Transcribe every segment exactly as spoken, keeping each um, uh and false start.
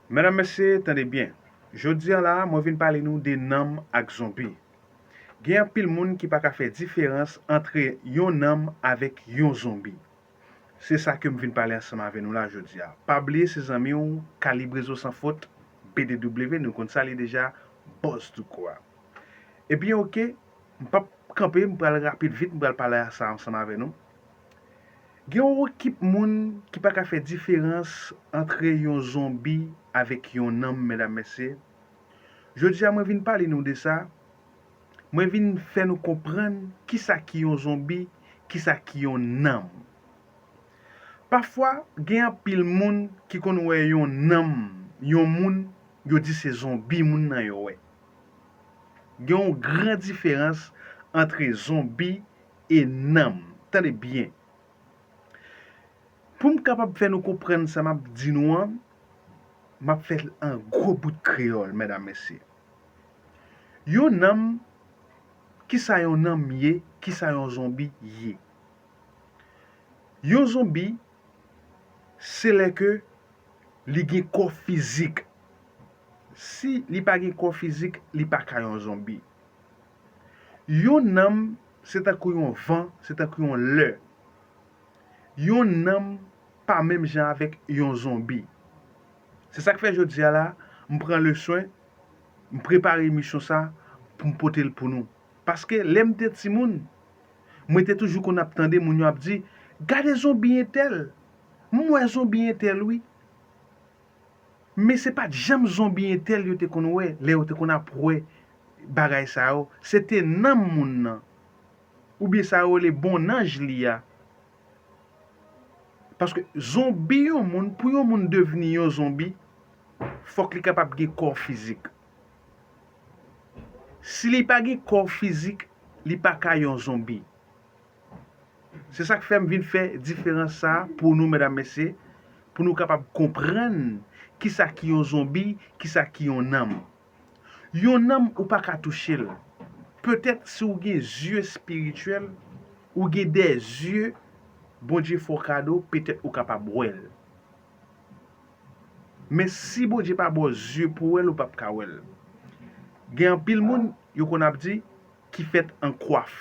Medam, mesye, tande byen. Jodi a la, mwen vin pale nou de nanm ak zonbi. Gen anpil moun ki pa ka fè diferans antre yon nanm avèk yon zonbi. Se sa ke m vin pale ansanm avè nou la jodi a. Pa bliye, se zanmi w, Kalib Rezo San Fot, B D W, nou konn sa li deja, bòs Douko a. Ebyen, oke, m p ap kanpe, m pral rapid vit, m pral pale sa ansanm avè nou. Gen yon ekip moun ki pa ka fè diferans antre yon zonbi avèk yon nanm, medam, mesye. Jodi a, mwen vin pale nou de sa. Mwen vin fè nou konprann kisa ki yon zonbi, kisa ki yon nanm. Pafwa, gen anpil moun ki konn wè yon nanm, yon moun, yo di se zonbi moun nan yo wè. Gen yon gran diferans antre zonbi e nanm. Tande byen. Pou m kapab fè nou konprann sa m ap di nou an, m ap fè l an gwo bout kreyòl, medam, mesye. Yon nanm, kisa yon nanm ye, kisa yon zonbi ye? Yon zonbi, se lè ke li gen kò fizik. Si li pa gen kò fizik, li pa ka yon zonbi. Yon nanm, se tankou yon van, se tankou yon lè. Yon nanm pa menm jan avèk yon zonbi. Se sa k fè jodi a la, m pran le swen, m prepare emisyon sa pou m pote l pou nou. Paske lè m te timoun, mwen te toujou konn ap tande moun yo ap di, "Gade zonbi entèl! M wè zonbi entèl wi!" Men se pa t janm zonbi entèl yo te konn wè, lè yo te konn ap wè bagay sa yo. Se te nanm moun nan, oubyen sa yo rele bonnanj li a. Paske zonbi yon moun, pou yon moun devni yon zonbi, fòk li kapab gen kò fizik. Si li pa gen kò fizik, li pa ka yon zonbi. Se sa k fè m vin fè diferans sa a pou nou, medam, mesye, pou nou kapab konprann kisa ki yon zonbi, kisa ki yon nanm. Yon nanm, ou pa ka touche l. Petèt si w gen zye espirityèl, ou gen de zye, Bondye fè w kado, petèt ou kapab wè l. Men si Bondye pa ba w zye pou wè l, ou p ap ka wè l. Gen anpil moun, yo konn ap di, ki fèt an kwaf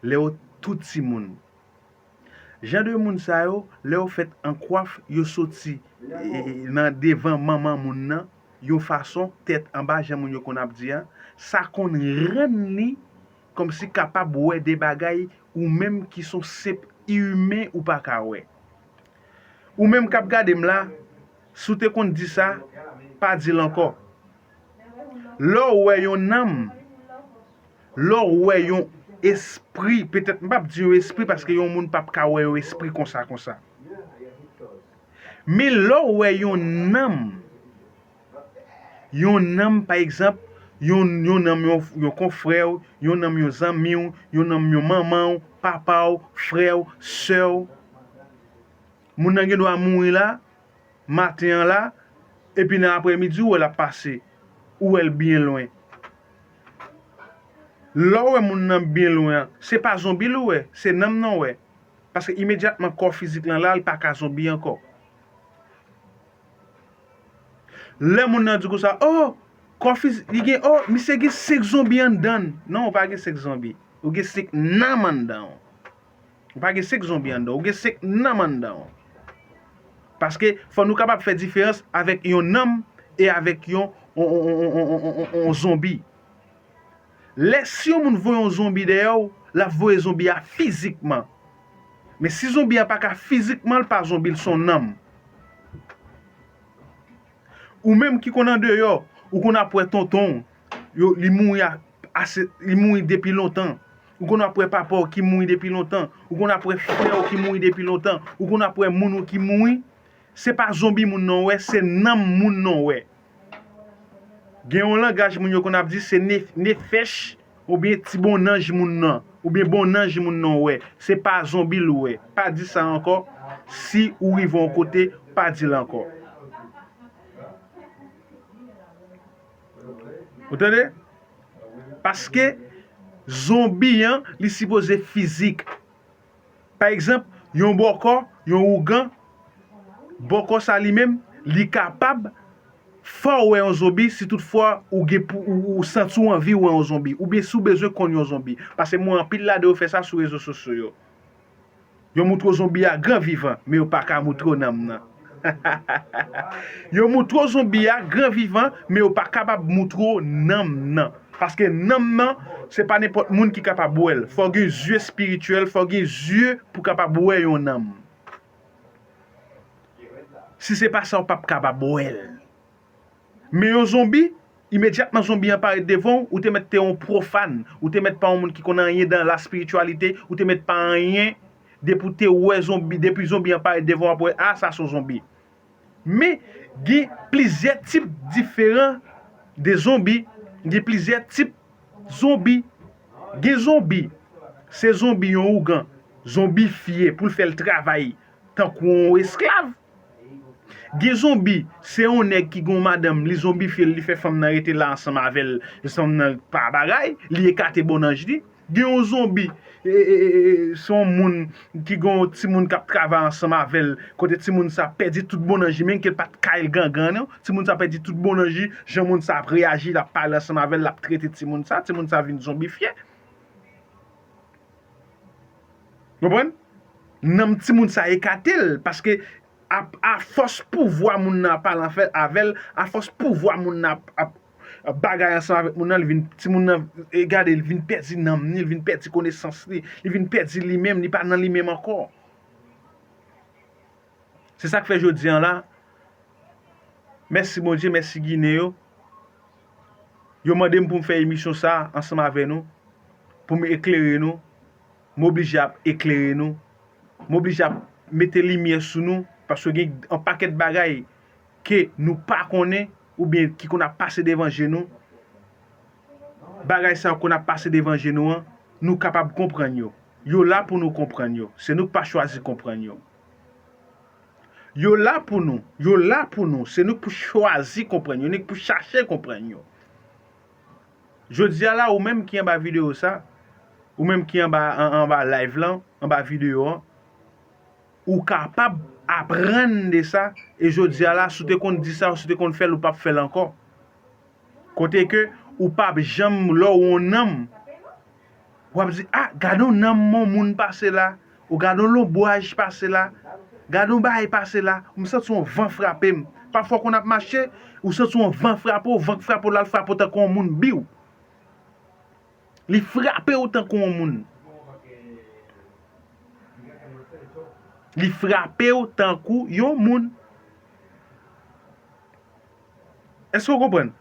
lè yo tou timoun. Jan de moun sa yo, lè yo fèt an kwaf, yo soti, e, e, nan devan manman moun nan, yon fason, tèt anba, jan moun yo konn ap di a, sa konn rann li kòmsi kapab wè de bagay ou menm ki s on senp imen ou pa ka wè. Ou menm k ap gade m la, si w te konn di sa, pa di l ankò. Lè w wè yon nanm, lè w wè yon espri, petèt m p ap di yon espri paske yon moun p ap ka wè yon espri konsa konsa. Men lè w wè yon nanm, yon nanm, pa egzanp, yon, yon nanm yon, yon konfrè w, yon nanm yon zanmi w, yon nanm yon manman w, papa w, frè w, sè w. Moun nan gen dwa mouri la, maten an la, epi nan aprèmidi, ou wè l ap pase, ou wè l byen lwen. Lè w wè moun nan byen lwen an, se pa zonbi l ou wè, se nanm nan w wè. Paske imedyatman kò fizik lan la, li pa ka zonbi ankò. Lè moun nan di konsa, "Oh, kò fizik, li gen, oh, misye gen senk zonbi anndan l." Non, ou pa gen senk zonbi. Ou gen senk nanm anndan w. Ou pa gen senk zonbi anndan w. Ou gen senk nanm anndan w. Paske fò nou kapab fè diferans avèk yon nanm e avèk yon, yon, yon, yon zonbi. Lè si yon moun voye yon zonbi dèyè w, l ap voye zonbi a fizikman. Men si zonbi a pa ka fizikman, l pa zonbi, l s on nanm. Ou menm ki konn andeyò, ou konn ap wè tonton w, yo, li mouri a, ase, li mouri depi lontan. Ou konn ap wè papa w ki mouri depi lontan. Ou konn ap wè frè w ki mouri depi lontan. Ou konn ap wè moun ou ki mouri. Se pa zonbi moun nan w wè, se nanm moun nan w wè. Gen yon langaj moun yo konn ap di se ne-, nefèch oubyen ti bonnanj moun nan, oubyen bonnanj moun nan w wè. Se pa zonbi l ou wè. Pa di sa ankò. Si ou rive yon kote, pa di l ankò. Ou tande? Paske zonbi an, li sipoze fizik. Pa egzanp, yon bòkò, yon ougan, bòkò sa li menm, Li kapab fè w wè yon zonbi si toutfwa ou gen pou ou, ou santi w anvi wè yon zonbi, oubyen si w bezwen konn yon zonbi. Paske m wè anpil ladan yo fè sa sou rezo sosyo yo. Yo moutre w zonbi a gran vivan, men yo pa ka moutre w nanm nan. Yo moutre w zonbi a gran vivan, men yo pa kapab moutre w nanm nan. Paske nanm nan, se pa nenpòt moun ki kapab wè l. Fò w gen zye espirityèl, fò w gen zye pou w kapab wè yon nanm. Si se pa sa, w p ap kapab wè l. Men yon zonbi, imedyatman zonbi an parèt devan w, ou te mèt te yon pwofàn, ou te mèt pa yon moun ki konn anyen dan la spirityalite, ou te mèt pa anyen, depi w te wè zonbi, depi zonbi an parèt devan w, w ap wè, a, sa se yon zonbi. Men, gen plizyè tip diferan de zonbi, gen plizyè tip zonbi. Gen zonbi, se zonbi yon ougan zonbifye pou l fè l travay tankou yon esklav. Gen zonbi, se yon nèg ki gen yon madanm, li zonbifye l, li fè fanm nan rete la ansanm avè l, fanm nan pa bagay, li ekate bonnanj li. Gen yon zonbi, e, e, e, e, se yon moun ki gen yon timoun k ap travay ansanm avè l, kote timoun sa pèdi tout bonnanj li, menm ke l pa t kay l gangan, non. Timoun sa pèdi tout bonnanj li, jan moun sa ap reyaji, l ap pale ansanm avè l, l ap trete timoun sa, timoun sa vin zonbifye. Konprann? Nanm timoun sa ekate l, paske a, afòs pouvwa moun nan ap pale anfè-, avè l, afòs pouvwa moun nan ap, ap, ap bagay ansanm avèk moun nan, li vin, timoun nan, e, gade, li vin pèdi nanm ni, li vin pèdi konesans li, li vin pèdi li menm, li pa nan li menm ankò. Se sa k fè jodi a la, mèsi Bondye, mèsi Ginen yo. Yo mande m pou m fè emisyon sa a ansanm avè nou, pou m eklere nou. M oblije ap eklere nou. M oblije ap mete limyè sou nou, paske gen yon pakèt bagay ke nou pa konnen oubyen ki konn ap pase devan je nou. Bagay sa yo konn ap pase devan je nou an, nou kapab konprann yo. Yo la pou nou konprann yo. Se nou k pa chwazi konprann yo. Yo la pou nou. Yo la pou nou. Se nou k pou chwazi konprann yo. Nou k pou chache konprann yo. Jodi a la, ou menm ki anba videyo sa, ou menm ki anba, an-, anba live lan, anba videyo an, ou kapab aprann de sa, e jodi a la, si w te konn di sa, si w te konn fè l, ou p ap fè l ankò. Kote ke ou p ap janm, lè w wè yon nanm, w ap di, a, gade yon nanm yon moun pase la, ou gade yon lonbraj pase la, gade yon bagay pase la, m santi yon van frape m. Pafwa w konn ap mache, ou santi yon van frape w, van k frape w la, l frape w tankou yon moun, biw. Li frape w tankou yon moun. Li frape w tankou yon moun. Èske w konprann?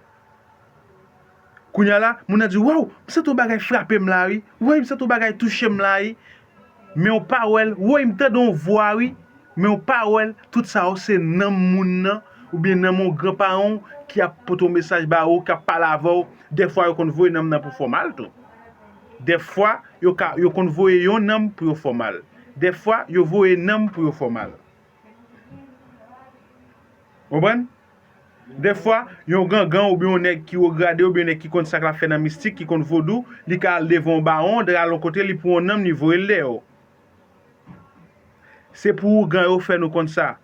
Kounye a la, moun nan di, waw, m santi yon bagay frape m la, wi. Woy, m santi yon bagay touche m la, wi. Men w pa wè l. Woy, m tande yon vwa, wi. Men w pa wè l. Tout sa yo, se nanm moun nan, oubyen nanm yon granparan w ki ap pote yon mesaj ba ou, k ap pale avè w. Dèfwa, yo konn voye nanm nan pou fè w mal tou. Dèfwa, yo ka, yo konn voye yon nanm pou yo fè w mal. Dèfwa, yo voye nanm pou yo fè w mal. Konprann? Dèfwa, yon gangan oubyen yon nèg ki wo grade oubyen yon nèg ki konn sa k l ap fè nan mistik, ki konn vodou, li ka al devan yon bawon, dra l yon kote, li pran yon nanm, li voye l dèyè w. Se pou ougan yo fè nou konn sa.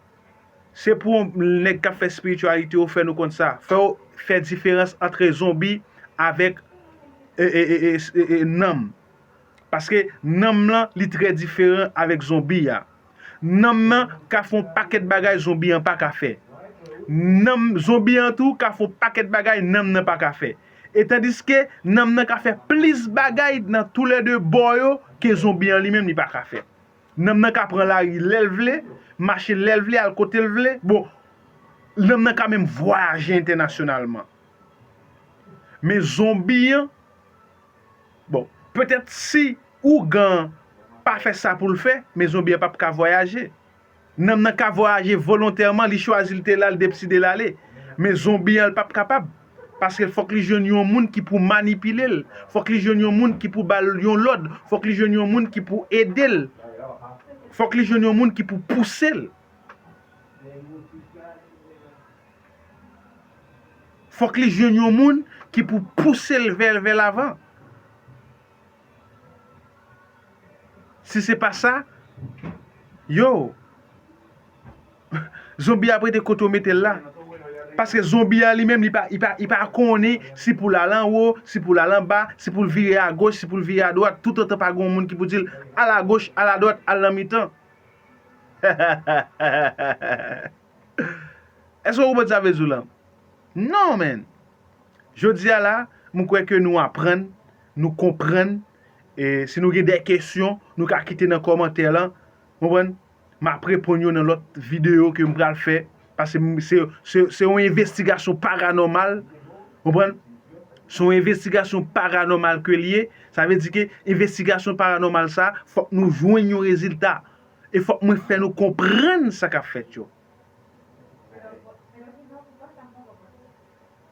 Se pou yon nèg k ap fè espirityalite yo fè nou konn sa. Fè w fè diferans ant zonbi avèk, e, e, e, e, e, e, nanm. Paske nanm lan, li trè diferan avèk zonbi a. Nanm nan ka fè yon pakèt bagay zonbi an pa ka fè. Nanm, zonbi an tou ka fè yon pakèt bagay nanm nan pa ka fè. E tandiske nanm nan ka fè plis bagay nan toulède bò yo ke zonbi an li menm li pa ka fè. Nanm nan ka pran lari lè l vle, mache lè l vle, al kote l vle. Bon, nanm nan ka menm vwayaje entènasyonalman. Men zonbi an, bon, petèt si ougan an pa fè sa pou l fè, men zonbi an p ap ka vwayaje. Nanm nan ka vwayaje volontèman, li chwazi l te la, l deside l ale. Men zonbi an, l p ap kapab. Paske fòk li jwenn yon moun ki pou manipile l. Fòk li jwenn yon moun ki pou ba l yon lòd. Fòk li jwenn yon moun ki pou ede l. Fòk li jwenn yon moun ki pou pouse l. Fòk li jwenn yon moun ki pou pouse l vè, vè lavan. Si se pa sa, yo, Zonbi a ap rete kote w mete l la. Paske zonbi a li menm, li pa, li pa, li pa konnen si pou l al anwo, si pou l al anba, si pou l vire agoch, si pou l vire adwat. Toutotan pa gen yon moun ki pou di l, al agoch, al adwat, al nan mitan. Èske w konprann sa m vle di w la? Non, man. Jodi a la, mwen kwè ke nou aprann, nou konprann. E si nou gen de kesyon, nou ka kite nan kòmantè lan. Konprann? M ap reponn yo nan lòt videyo ke m pral fè. Paske m- se, se, se yon envestigasyon paranòmal. Konprann? Se yon envestigasyon paranòmal ke l ye. Sa vle di ke envestigasyon paranòmal sa, fòk nou jwenn yon rezilta. E fòk mwen fè nou konprann sa k ap fèt yo.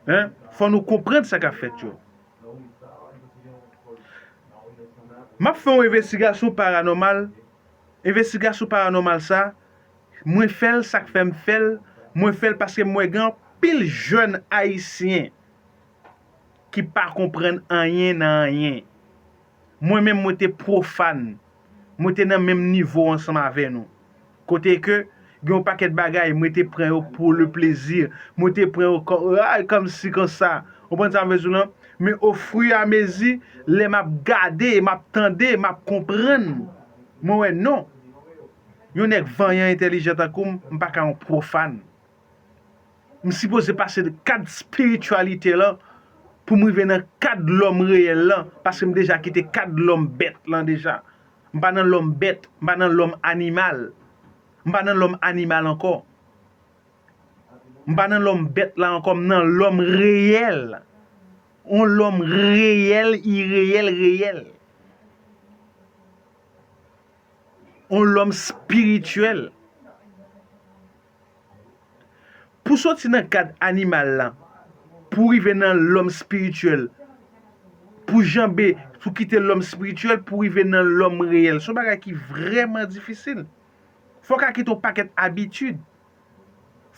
Hein? Fò nou konprann sa k ap fèt yo. M ap fè yon envestigasyon paranòmal. Envestigasyon paranòmal sa, mwen fè l, sa k fè m fè l, mwen fè l paske m wè gen anpil jèn ayisyen ki pa konprann anyen nan anyen. Mwen menm, mwen te pwofàn. Mwen te nan menm nivo ansanm avè nou. Kote ke gen yon pakèt bagay, mwen te pran yo pour le plaisir. Mwen te pran yo kò- ay, kòmsi konsa. Ou konprann sa m vle di w lan? Men au fur et à mesure, lè m ap gade, m ap tande, m ap konprann, mwen wè non. Yon nèg vanyan, entèlijan tankou m, m pa ka yon pwofàn. M sipoze pase de kad espirityalite lan pou m rive nan kad lòm reyèl lan, paske m deja kite kad lòm bèt lan deja. M pa nan lòm bèt, m pa nan lòm animal. M pa nan lòm animal ankò. M pa nan lòm bèt la ankò, m nan lòm reyèl. On lòm reyèl, ireyèl, reyèl. On lòm espirityèl. Pou soti nan kad animal la, pou rive nan lòm espirityèl, pou janbe, pou kite lòm espirityèl, pou rive nan lòm reyèl. Se yon bagay ki vrèman difisil. Fò w ka kite yon pakèt abitid.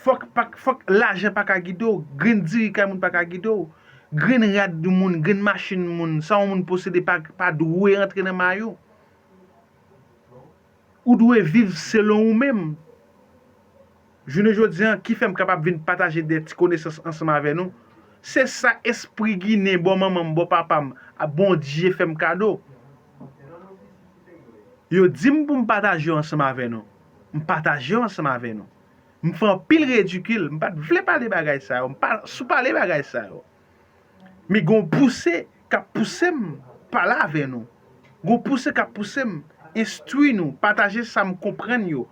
Fòk, pa- fòk lajan pa ka gide w, grenn diri kay moun pa ka gide w, grenn rad moun, grenn machin moun, sa yon moun posede pa, pa dwe antre nan may ou. Ou dwe viv selon ou menm. Jounen jodi an, ki fè m kapab vin pataje de ti konesans ansanm avè nou, se sa espri ginen bò manman m, bò papa m, a Bondye fè m kado. Yo di m pou m pataje yo ansanm avè nou. M pataje yo ansanm avè nou. M fè anpil redikil. M pa t vle pale bagay sa yo. M pa sou pale bagay sa yo. Men gon pouse k ap pouse m pale avè nou. Gon pouse k ap pouse m enstwi nou, pataje sa m konprann yo,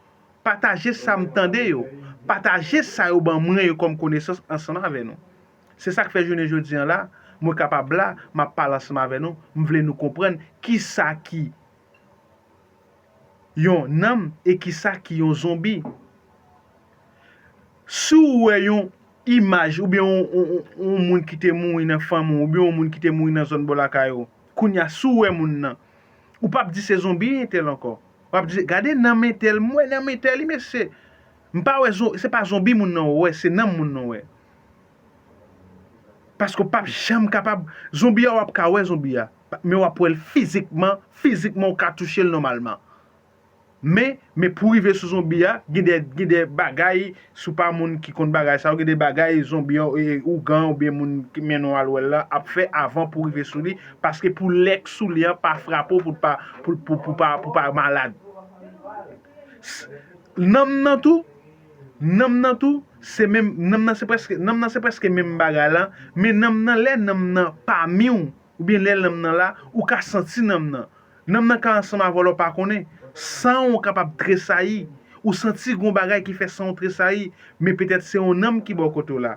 pataje sa m tande yo, pataje sa yo ban mwen yo kòm konesans ansanm avè nou. Se sa k fè jounen jodi an la, mwen kapab la, m ap pale ansanm avè nou, m vle nou konprann kisa ki yon nanm e kisa ki yon zonbi. Si w wè yon imaj oubyen yon, yon, yon, yon moun ki te mouri nan fanmi w, oubyen yon moun ki te mouri nan zòn bò lakay ou, kounye a, si w wè moun nan, ou p ap di se zonbi entèl ankò. W ap di, gade nanm entèl, m wè nanm entèl, wi, mesye. M pa wè zon-, se pa zonbi moun nan w wè, se nanm moun nan w wè. Paske w p ap janm kapab, zonbi a, w ap ka wè zonbi a, men w ap wè l fizikman, fizikman w ka touche l nòmalman. Men, men pou rive sou zonbi a, gen de, gen de bagay, si w pa moun ki konn bagay sa yo, gen de bagay zonbi a, e, ougan oubyen moun ki mennen w al wè l la ap fè avan pou rive sou li, paske pou lè k sou li an pa frape w pou l pa, pou, pou, pou pa, pou pa malad. S- Nanm nan tou, nanm nan tou, se menm, nanm nan se prèske, nanm nan se prèske menm bagay la, men nanm nan, lè nanm nan pami w, oubyen lè nanm nan la, ou ka santi nanm nan. Nanm nan ka ansanm avè w lè w pa konnen. San w kapab tresayi. Ou santi gon bagay ki fè san w tresayi, men petèt se yon nanm ki bò kote w la.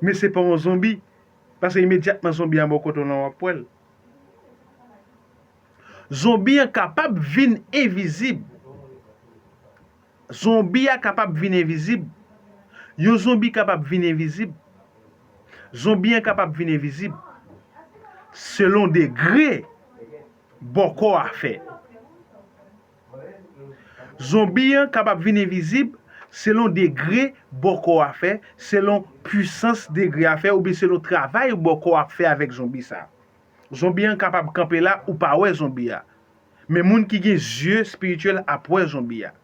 Men se pa yon zonbi. Paske imedyatman zonbi an bò kote w la, w ap wè l. Zonbi an kapab vin envizib. Zonbi a kapab vin envizib. Yon zonbi kapab vin envizib. Zonbi an kapab vin envizib selon degre bòkò a fè. Zonbi an kapab vin envizib selon degre bòkò a fè, selon pwisans degre a fè, oubyen selon travay bòkò a ap fè avèk zonbi sa. Zonbi an kapab kanpe la, ou pa wè zonbi a. Men moun ki gen zye espirityèl ap wè zonbi a.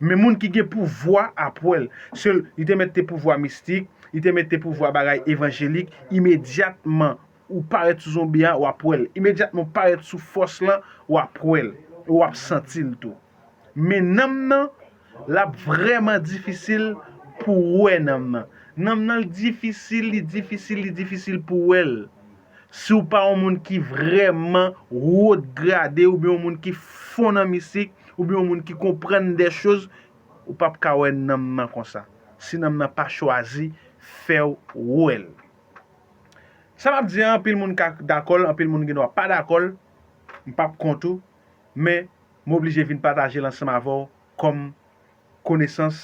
Men moun ki gen pouvwa ap wè l. Se li te mete pouvwa mistik, li te mete pouvwa bagay evanjelik, imedyatman ou parèt sou zonbi a, w ap wè l. Imedyatman ou parèt sou fòs lan, w ap wè l. W ap santi l tou. Men nanm nan, l ap vrèman difisil pou w wè nanm nan. Nanm nan, l difisil, li difisil, li difisil pou w wè l. Si w pa yon moun ki vrèman wot grade, oubyen yon moun ki fon nan mistik, oubyen yon moun ki konprann de choz, ou p ap ka wè nanm nan konsa. Si nanm nan pa chwazi fè w wè l. Sa m ap di a, anpil moun ka dakò l, anpil moun gen dwa pa dakò l, m p ap kont ou, men m oblije vin pataje l ansanm avè w kòm konesans,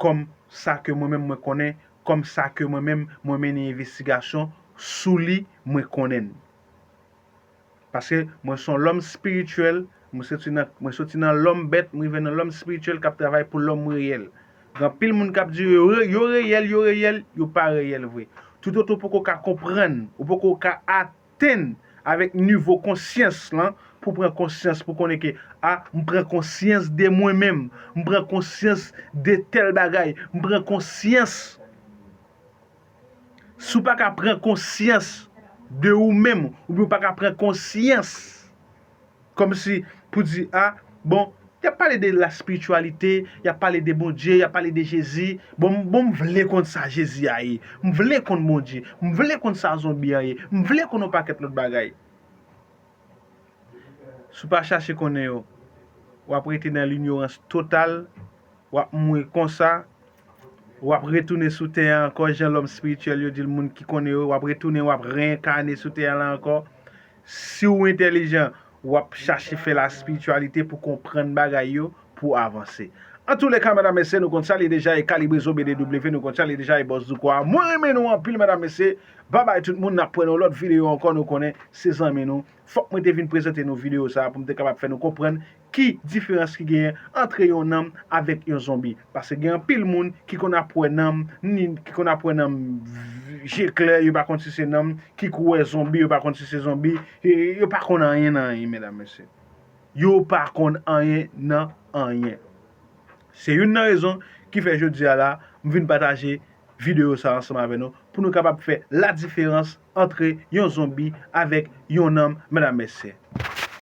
kòm sa ke mwen menm mwen konnen, kòm sa ke mwen menm mwen mennen envestigasyon sou li, mwen konnen l. Paske mwen se yon lòm espirityèl, mwen soti nan, mwen soti nan lòm bèt, mwen rive nan lòm espirityèl k ap travay pou lòm reyèl. Gen anpil moun k ap di yo, yo, yo reyèl, yo reyèl, yo pa reyèl vre. Toutotan w poko ka konprann, ou poko ka atenn avèk nivo konsyans lan, pou pran konsyans, pou konnen ke, a, m pran konsyans de mwen menm, m pran konsyans de tèl bagay, m pran konsyans. Si w pa ka pran konsyans de ou menm, oubyen w pa ka pran konsyans, kòmsi pou di, a, bon, y ap pale de la spirityalite, y ap pale de Bondye, y ap pale de Jezi. Bon, m- bon, m vle konn sa Jezi a ye. M vle konn Bondye. M vle konn sa zonbi a ye. M vle konn yon pakèt lòt bagay. Si w pa chache konnen yo, w ap rete nan linyorans total, w ap mouri konsa, w ap retounen sou tè a ankò, jan lòm espirityèl yo di l, moun ki konnen yo, w ap retounen, w ap reenkane sou tè a la ankò. Si w entèlijan, w ap chache fè la espirityalite pou konprann bagay yo, pou w avanse. Antouleka, medam, mesye, nou konn sa li deja e Kalibre Zo B D W, nou konn sa li deja e Bòs Doukwa. Mwen renmen nou anpil, medam, mesye. Babay tout moun, n ap wè nan lòt videyo ankò, nou konnen se zanmi nou. Fòk mwen te vin prezante nou videyo sa a pou m te kapab fè nou konprann ki diferans ki genyen antre yon nanm avèk yon zonbi. Paske gen anpil moun ki konn ap wè nanm, ni ki konn ap wè nanm je klè, yo pa konn si se nanm, ki kou wè zonbi, yo pa konn si se zonbi, e yo pa konn anyen nan anyen, medam, mesye. Yo pa konn anyen nan anyen. Se youn nan rezon ki fè jodi a la, m vin pataje videyo sa ansanm avè nou, pou nou kapab fè la diferans antre yon zonbi avèk yon nanm, medam, mesye.